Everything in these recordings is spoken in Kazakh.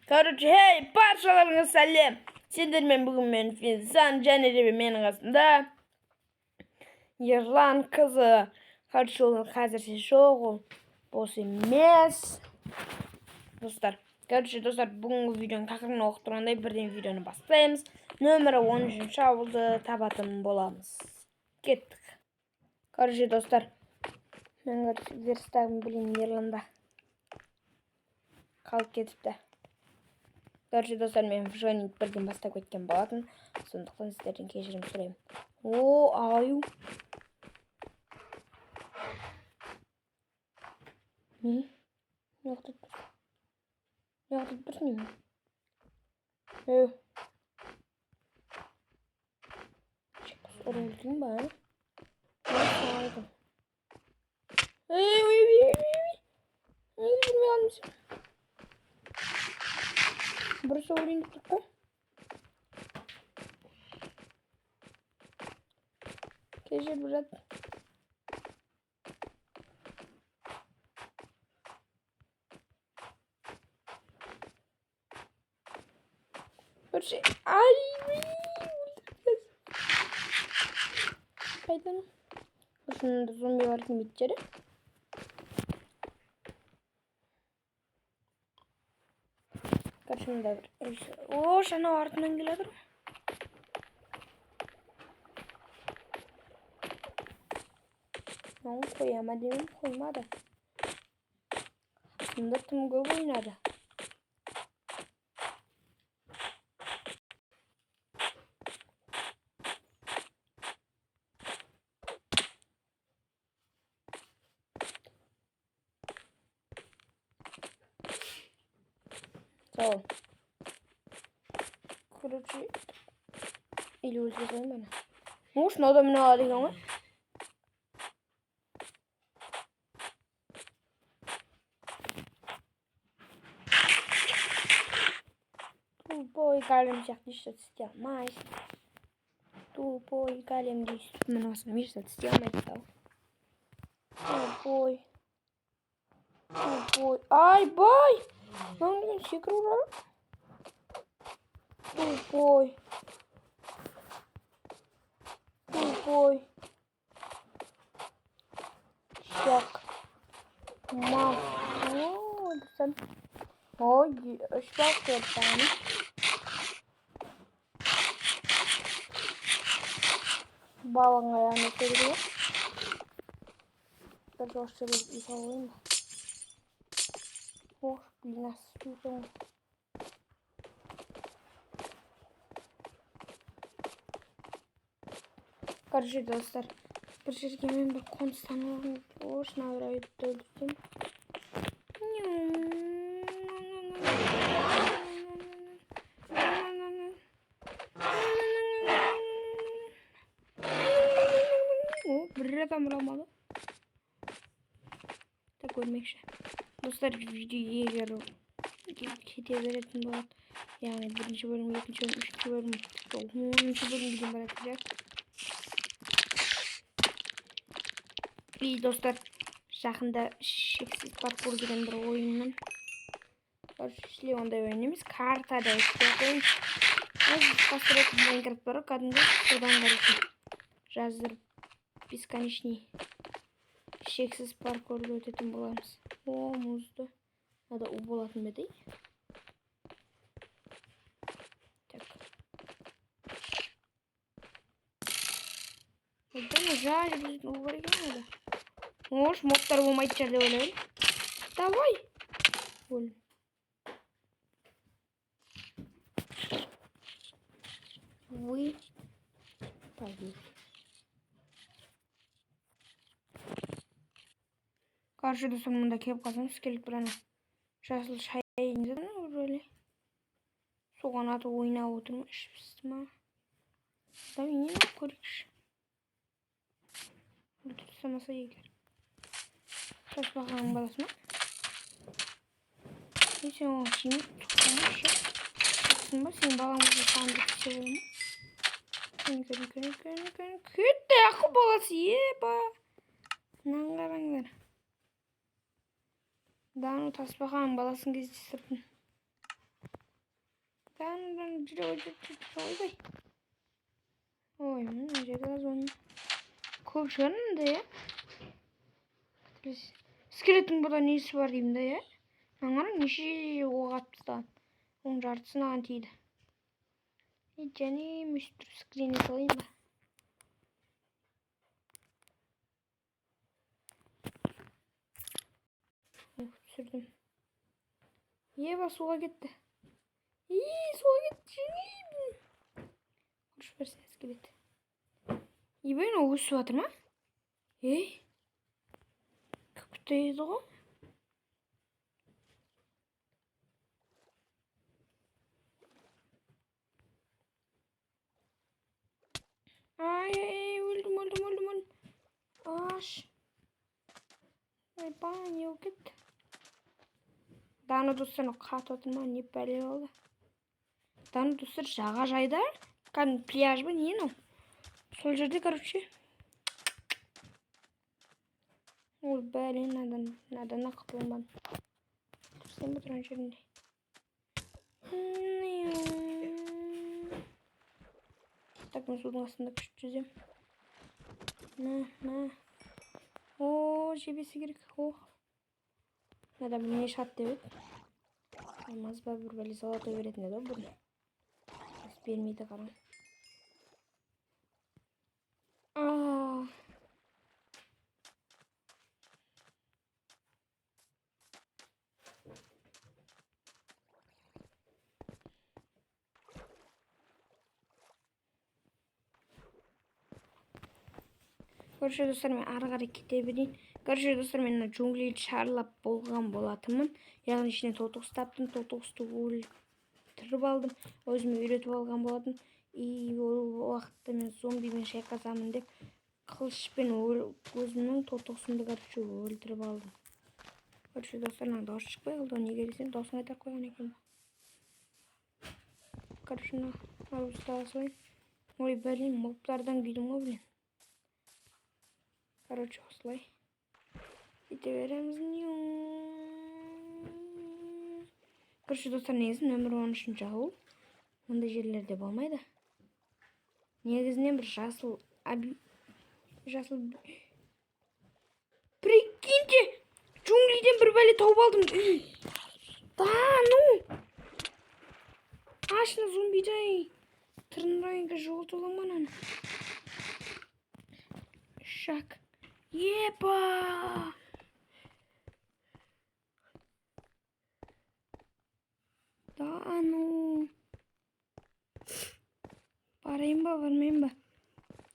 Короче, hey, баршаларыңа сәлем. Сендермен бүгін мен Финсан және де менің қасымда Ерлан қызы. Короче, ол қазірше жоқ, ол бос емес. Достар, короче, достар, бүгінгі видеоның тақырыбын оқып тұрғандай бірден видеоны бастаймыз. Нөмірі 13 ауылды табатын боламыз. Кеттік. Короче, достар, мен, короче, верстагым, блин, Ерланда қалып кетіпті. Короче, достар, мен выживание бірден бастап кеткен болатын. Сондықтан сіздерден кешірім сұраймын. О, аю. Не? Не қылып тұрсың? Не қылып тұрсың неме? Ө. Ұрып өлтірейін ба, ә? Ой, ой, ой, ой, ой. Неге жүрмей қалдым сен? Бір өлейін деп тұр қой. Кешір, брат. Короче, ай, өлтіріп. Қайдан? Короче, зомбилар келмейтін жері. Короче, мында бір. О, анау артынан келе жатыр. Мынау қоя ма деймін, қоймады. Мұнда тым көп ойнады. Сол. Короче, или өлтіре салайын ба ана? Может, мынау да міне алады екен ғой. Тупой голем сияқты еш зат істей алмайсың. Тупой голем дейсің. Міне алсам, еш зат істей алмайды тау. Тупой. Тупой. Айбай! Мынау деген секіріп ұрады. Тупой. Тупой. Щак. Мам. О, достар. Ой, үш бақ берді. Балың аяғына секірді. Бір осы жерге үй салып алайын ба? Ох, блин, асты екен ғой. Короче, достар, бір жерге мен бір қоныстанып алғым. Ош, мына бір аюды өлтірсем. О, бір адам ұра алмады. Так, өлмекші. Достар, видео егер кете беретін болады. Яғни бірінші бөлім, екінші бөлім, үшінші бөлім, тіпті 10-бөлімге дейін баратын шығар. И достар, жақында шексіз паркур деген бір ойыннан. Короче, ондай ойын емес, картада айтып қояйын. Постройка Майнкрафт бар ғой, кәдімгі содан, короче, жаздырып бесконечный шексіз паркурды өтетін боламыз. О, мұзды. Надо у болатын ба еді? Так. Ойбай, жай у бар екен ғой. Ош, мобтар болмайтын шығар деп ойлаймын. Давай. Өл. Вы погибли. Короче, достар, мында келіп қалсам, скелет бір ана жасыл шай вроде. Соған аты ойнап отыр ма, ішіп пісті ма? Давай, не көрейікші. Өлтіріп тастамаса егер. Тасбақаның баласы ма? Ей, сен оған тиме, тоқтамашы. Шықсын ба, сенің балаң болса саған да тисе бола ма? Көн, көн, көн, көн, кетті ақыл баласы, еба. Мынаны қараңдар. Да, ну тасбақаның баласын кездестірдім. Ойбай, ой, мына жерде зомби көп шығар мында, иә. Скелеттің бұда несі бар деймін да, иә. Мына қараң, неше оқ атып тастаған, оның жартысы маған тиді. И және өйстіп тұрып скрине салайын ба? Ух, түсірдім. Еба, суға кетті. И, суға кетті. Құрыш берсін скелет. Ебай, мынау өсіп жатыр ма? Ей, как будто еді ғой. Ай, ай, өлдім, өлдім, өлдім, өлдім. Аш. Ойбай, не болып кетті? Дана, достар, мынау қатып отыр ма, не бәле болды? Дана, достар, жағажайда, кәдімгі пляж ба, не мынау? Сол жерде, короче. Ой, бәле, мынадан құтыла алмадым. Сен ба тұрған жерінде? Так, мен судың астында күшті жүземін. Мә, мә. О, жебесі керек. О. Мынада бір не шығады деп еді. Алмаз ба, бір бәле золотой беретін еді ғой бұрын. Қазір бермейді, қараң. А. Короче, достар, мен ары қарай кете берейін. Короче, достар, мен мына джунглиді шарлап болған болатынмын. Яғни ішінен тотықұс таптым, тотықұсты өлтіріп алдым, өзіме үйретіп алған болатын. И ол уақытта мен зомбимен шайқасамын деп қылышпен өзімнің тотықұсымды, короче, өлтіріп алдым. Короче, достар, мынаның дауысы шықпай қалды ғой, неге десем, дауысын қайтарып қойған екен. Короче, мына арбузды ала салайын. Ой, блин, мобтардан күйдім ғой, блин. Короче, осылай кете береміз. Короче, достар, негізі нөмір 13-ауыл ондай жерлерде болмайды. Негізінен бір жасыл жасыл. Прикиньте, джунглиден бір бәле тауып алдым. Үй. Да, ну. Ашны зомбидай. Тырнырайынға жоғалтып аламын ананы. Шак. Епа! Да ну. Барайын ба, бармайын ба?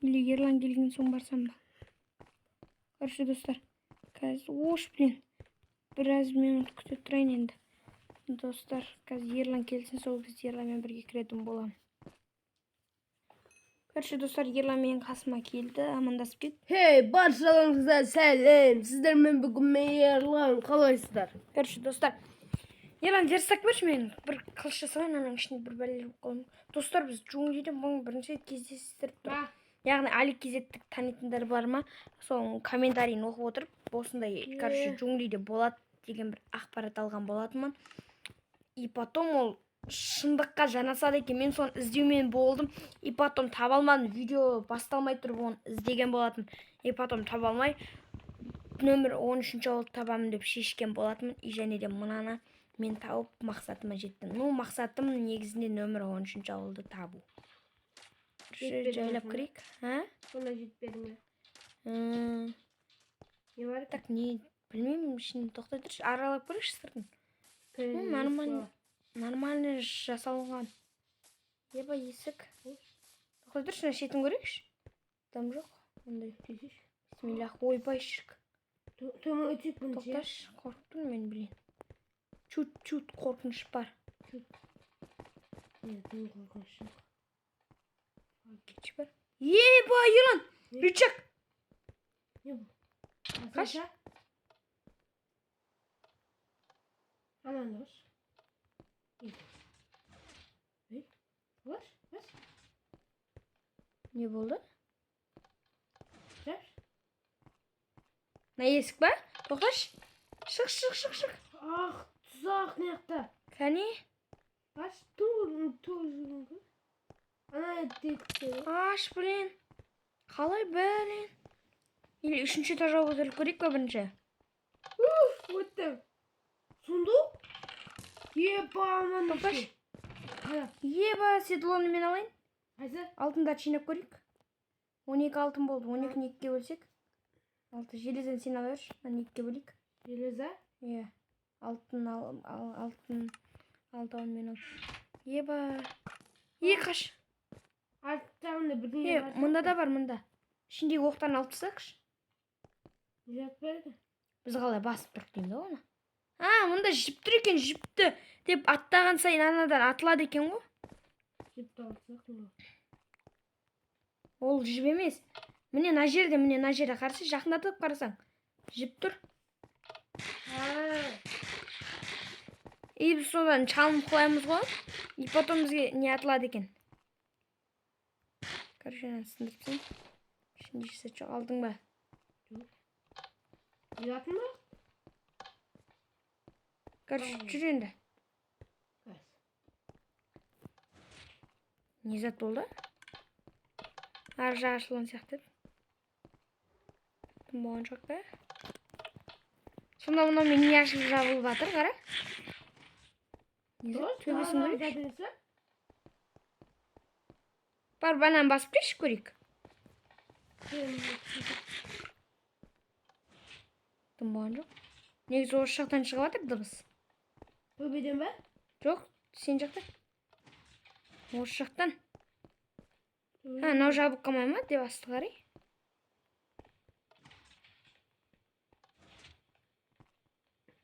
Или Ерлан келген соң барсам ба? Короче, достар, қазір, ош, блин, біраз минут күте тұрайын енді. Достар, қазір Ерлан келсін, сол кезде Ерланмен бірге кіретін боламын. Короче, достар, Ерлан менің қасыма келді, амандасып кет. Хей, баршаларыңызға сәлем! Сіздермен бүгін мен, Ерлан, қалайсыздар? Короче, достар, Ерлан, верстак берші, мен бір қылыш жасағайын, ананың ішінде бір бәле болып қалдым. Достар, біз джунглиде бұны бірінші рет кездестіріп тұр. Яғни Али кезеттік танитындар бар ма? Соның комментарийін оқып отырып, осындай, короче, джунглиде болады деген бір ақпарат алған болатынмын. И потом ол шындыққа жанасады екен. Мен соны іздеумен болдым. И потом таба алмадым. Видео басталмай тұрып оны іздеген болатын. И потом таба алмай, нөмір 13 ауылды табамын деп шешкен болатынмын. И және де мынаны мен тауып мақсатыма жеттім. Ну, мақсатым негізінде нөмір 13 ауылды табу. Жетпеді Жайлап ма? кірейік. А? Сонда жетпеді ме? Не бар? Так, не білмеймін, ішін тоқтай тұршы, аралап көрейікші сыртын. Ну, нормально. Нормально жасалған. Еба, есік. Тоқтай тұршы, мына шетін көрейікші. Дым жоқ. Ондай. Бисмиллах, ойбай, шірк. Төмен өтейік бұны ше. Тоқташы, қорқып тұрмын мен, блин. Чуть-чуть қорқыныш бар. Не, тым қорқыныш жоқ. Кетші бар. Еба, Ерлан! Не? Рычаг! Не бұл? Қаш. Асанша? Ананы қош. Ей, қош, қош, Не болды? жапшы. Мына есік па? Тоқташы. Шық, шық, шық, шық. Ах, тұзақ мына жақта. Кәне? Аш, тоже. Ана текті. Аш, блин. Қалай, блин? Или үшінші этажға көтеріліп көрейік па бірінші? Өттім. Сундук? Еба, ананы. Тоқташы. Қара. Еба, седлоны мен алайын. Қайсы? Алтындарды жинап көрейік. 12 алтын болды. 12-ні екіге бөлсек. Алты железоны сен ала берші. Мынаны екіге бөлейік. Железа? Иә. Алтын ал, ал, алтын алтауын мен ал. Еба. Е, қаш. Арт жағында бірдеңе Е, бар. мында да бар, мында. Ішіндегі оқтарын алып тастайықшы. Не зат бар еді? Біз қалай басып тұрық деймін да оны. А, мында жіп тұр екен, жіпті деп аттаған сайын анадан атылады екен ғой. Жіпті алып тастайық мұны. Ол жіп емес. Міне мына жерде, міне мына жерде қарашы, жақындатып қарасаң. Жіп тұр. А, И біз содан шалынып құлаймыз ғой. И потом бізге не атылады екен. Короче, ананы сындырып тастайын. Ішінде еш зат жоқ. Алдың ба? не затын ба? Короче, Ай. жүр енді. Қайсы? Не зат болды? Ар жағы ашылған сияқты еді. Тым болған жоқ та. Сонда мынаумен не ашылып жабылып жатыр, қара. Не зат? Төбесін көрейікші. көрейікші. Барып ананы басып келші көрейік. Тым болған жоқ. Негізі осы жақтан шығып жатыр дыбыс. Төбеден ба? Жоқ, сен жақта. Осы жақтан. Ha, мынау жабық қалмай ма деп асты қарай.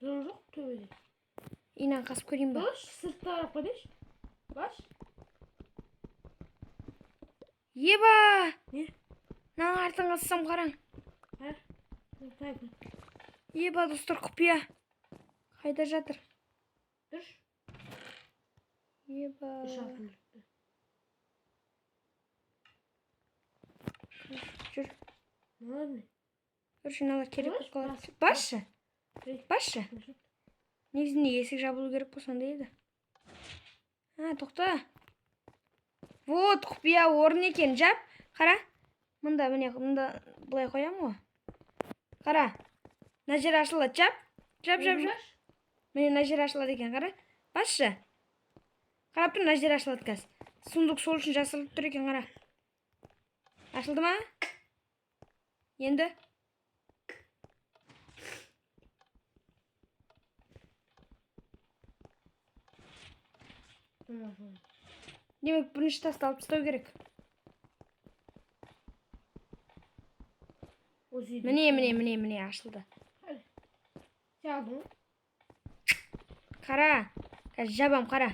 Жоқ, жоқ, төбеде. Инан қасып көрейін ба? Баш, сырт тарапқа деші. Баш. Еба! Не? Мынаның артын қазсам қараң. Ха? Так, Еба, достар, құпия. Қайда жатыр? дұрыс. Еба. Үш алтын жүкті. Жүр. Мыналар не? Короче, мыналар керек Бас, болып қалады. бас, Басшы. Ей. Басшы. Дұрыс. Негізінде есік жабылу керек қой сондай еді. А, тоқта. Вот, құпия орын екен. Жап. Қара. Мында, міне, мында былай қоямын ғой. Қара. Мына жер ашылады. Жап. Жап, жап, жап. Міне мына жер ашылады екен, қара. Басшы. Қарап тұр, мына жер ашылады қазір. Сундук сол үшін жасырылып тұр екен, қара. Ашылды ма? Енді? Демек, бірінші тасты алып тастау керек. Осы үйде. Міне, міне, міне, міне ашылды. Сен алдың ғой? Қара. Қазір жабам, қара.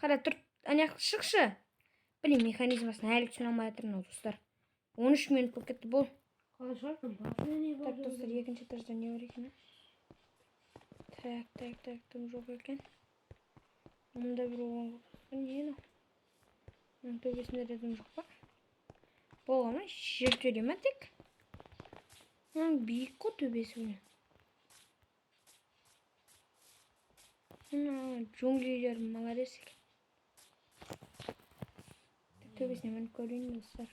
Қара, тұр. Ана жаққа шықшы. Блин, механизмасын әлі түсіне алмай жатырмын ау, достар. 13 минут болып кетті, бол. Қалай шығарсың? Басына не Так, болды? достар, екінші этажда не бар екен, а? Так, так, так, дым жоқ екен. Мұнда бір оң не мынау? Мынаның төбесінде де дым жоқ па? Болған ма? Жер төре ма тек? Мынаның биік қой төбесі міне. Мына джунглилер молодец екен. Так, төбесіне мініп көрейін, достар.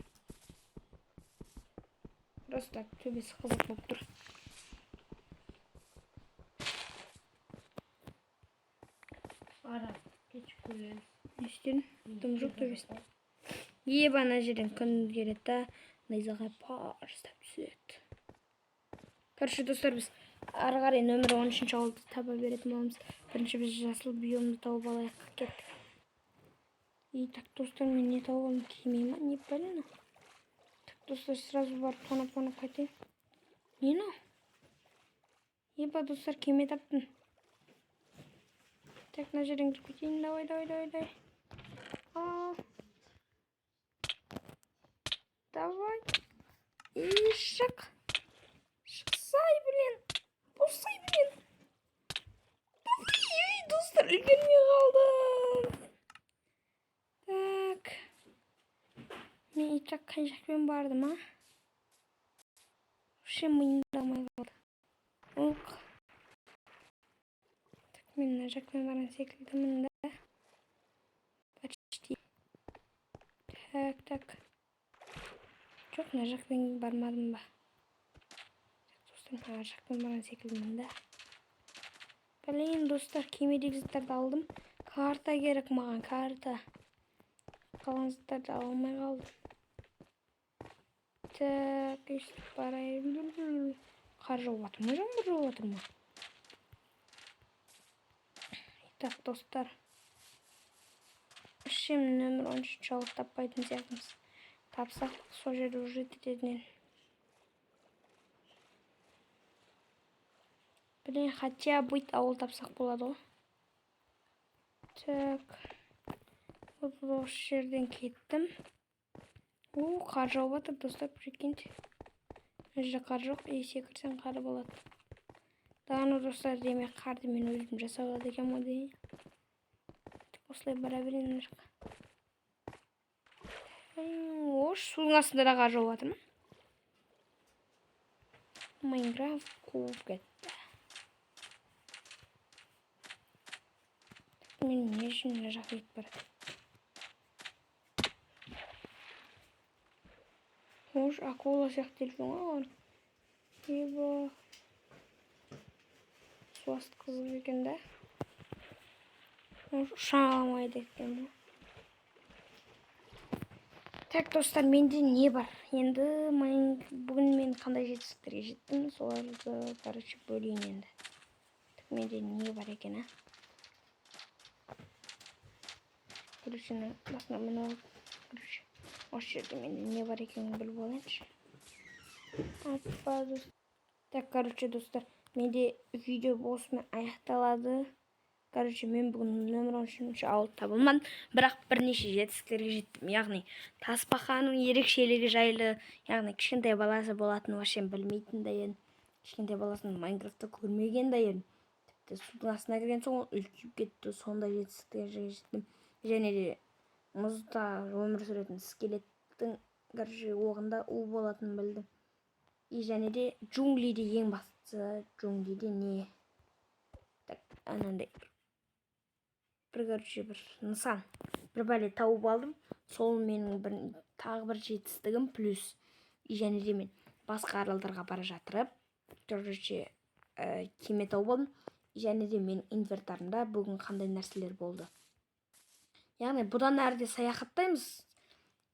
Просто так төбесі қызық болып тұр. Ара, кешіп көреміз. Не істедің? Дым жоқ төбесінде. Еба, ана жерден күн келеді да, найзағай парыстап түседі. Короче, достар, біз ары қарай нөмір 13 ауылды таба беретін боламыз. Бірінші біз жасыл биомды тауып алайық. Кеттік. И так, достар, мен не тауып алдым? Кеме ма? Не бәле мынау? Так, достар, сразу барып тонап-тонап қайтайын. Не мынау? Еба, достар, кеме таптым. Так, мына жерден кіріп кетейін. Давай, давай, давай, давай. Ал. Давай. И шық. Шықсай, блин. Босай, блин. Давай, ей, достар, үлгермей қалдым. Так. Мен и так қай жақпен бардым, а? Вообще миымда алмай қалды. Ок. Так, мен мына жақпен барған секілдімін да. Так, так. Жоқ, мына жақпен бармадым ба? Так, достар, ар жақпен барған секілдімін да. Блин, достар, кемедегі заттарды алдым. Карта керек маған, карта. Қалған заттарды ала алмай қалдым. Так, өйстіп барайын. Қар жауып жатыр ма, жаңбыр жауып жатыр ма? Так, достар. Вообще нөмір 13 ауыл таппайтын сияқтымыз. Тапсақ, сол жерде уже кететін. Блин, хотя бы ауыл тапсақ болады ғой. Так. Осы жерден кеттім. О, қар жауып жатыр, достар, прикиньте. Мына жерде қар жоқ, и секірсең қар болады. Да, ну, достар, демек қарды мен өзім жасап алады екенмін ғой дейін. Осылай бара берейін мына жаққа. Ош, судың астында да қар жауып жатыр ма? Майнкрафт қуып кетті. Мен не үшін мына жаққа кетіп барады? Ош, акула сияқты телефон ғой. Еба. Су асты қызық екен да. Ош, ұша алмайды екен ғой. Так, достар, менде не бар? Енді бүгін мен қандай жетістіктерге жеттім, соларды, короче, бөлейін енді. Так, менде не бар екен, а? Короче, басына мініп алып, короче, осы жерде менде не бар екенін біліп алайыншы. Опа, достар. Так, короче, достар, менде видео осымен аяқталады. Короче, мен бүгін нөмір 13 ауыл таба алмадым, бірақ бірнеше жетістіктерге жеттім. Яғни тасбақаның ерекшелігі жайлы, яғни кішкентай баласы болатынын вообще білмейтін де едім. Кішкентай баласын Майнкрафтта көрмеген де едім. Тіпті судың астына кірген соң ол үлкейіп кетті. Сондай жетістіктерге жеттім. Және де мұзда өмір сүретін скелеттің, короче, оғында у болатынын білдім. И және де джунглиде, ең бастысы джунглиде не? Так, анандай бір, короче, бір нысан, бір бәле тауып алдым. Сол менің бір, тағы бір жетістігім плюс. И және де мен басқа аралдарға бара жатырып, короче, кеме тауып алдым. Және де менің инвентарымда бүгін қандай нәрселер болды. Яғни бұдан әрі де саяхаттаймыз.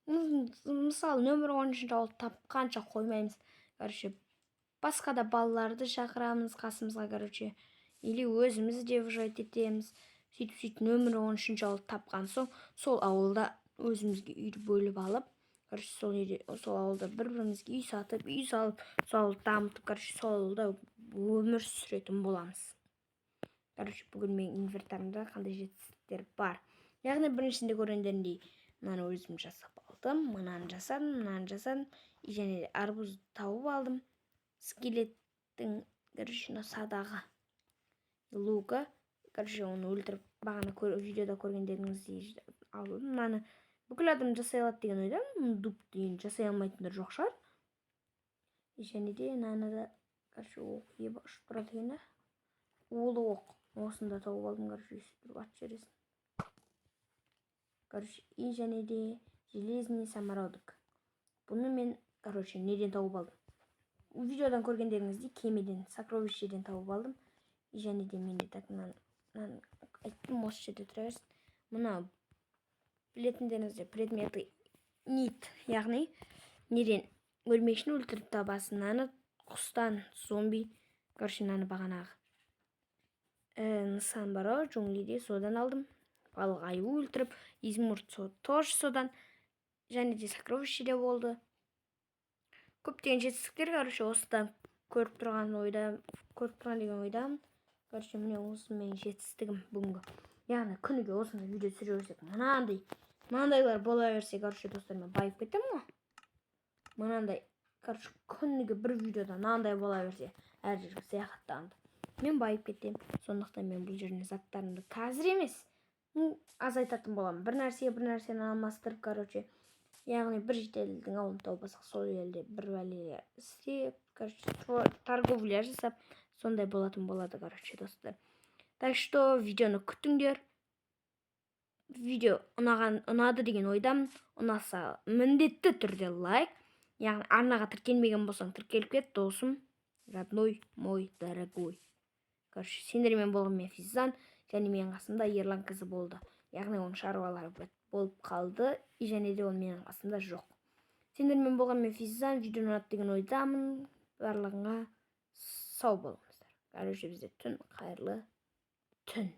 Мысалы, нөмір 13 ауыл тапқанша қоймаймыз. Короче, басқа да балаларды шақырамыз қасымызға, короче, или өзіміз де выживать етеміз. Сөйтіп-сөйтіп нөмір 13 ауыл тапқан соң, сол ауылда өзімізге үйді бөліп алып, короче, сол үйде, сол ауылда бір-бірімізге үй сатып, үй салып, сол ауылды дамытып, короче, сол ауылда өмір сүретін боламыз. Короче, бүгін менің инвентарымда қандай жетістіктер бар. Яғни біріншісінде көргендеріндей, мынаны өзім жасап алдым, мынаны жасадым, мынаны жасадым, и және де арбуз тауып алдым. Скелеттің, короче, мына садағы лука, короче, оны өлтіріп, бағана видеода көргендеріңіздей алдым. Мынаны бүкіл адам жасай алады деген ойдамын. Дуб деген жасай алмайтындар жоқ шығар. И және де мынаны да, короче, оқ ебі ұшып тұрады екен да. Улы оқ. Осыны да тауып алдым, короче, өйстіп тұрып атып жібересің. Короче, и және де железный самородок. Бұны мен, короче, неден тауып алдым? Видеодан көргендеріңіздей, кемеден, сокровищеден тауып алдым. И және де менде, так, мынаны айттым, осы жерде тұра берсін. Мына білетіндеріңізде предметы нит, яғни неден өрмекшіні өлтіріп табасың. Мынаны құстан, зомби, короче, мынаны бағанағы нысан бар ғой джунглиде, содан алдым. Балық аю өлтіріп, изумруд тоже содан. Және де сокровище болды. Көптеген жетістіктер, короче, осыдан көріп тұрған ойда, көріп тұрған деген ойдамын. Короче, міне осы менің жетістігім бүгінгі. Яғни күніге осындай видео түсіре берсек, мынандай мынандайлар бола берсе, короче, достар, мен байып кетемін ғой. Мынандай, короче, күніге бір видеода мынандай бола берсе, әр жерге саяхаттағанда мен байып кетемін. Сондықтан мен бұл жерден заттарымды қазір емес, азайтатын боламын. Бір нәрсе бір нәрсені алмастырып, короче, яғни бір шетелдің ауылын тауып алсақ, сол елде бір бәле істеп, короче, торговля жасап, сондай болатын болады, короче, достар. Так что видеоны күтіңдер. Видео ұнаған, ұнады деген ойдамын. Ұнаса, міндетті түрде лайк, яғни арнаға тіркелмеген болсаң, тіркеліп кет, досым, родной мой, дорогой. Короче, сендермен болған мен, Физан, және менің қасымда Ерлан қызы болды, яғни оның шаруалары болып қалды и және де ол менің қасымда жоқ. Сендермен болған мен, Физан. Видео ұнады деген ойдамын. Барлығыңа сау болыңыздар. Короче, бізде түн, қайырлы түн.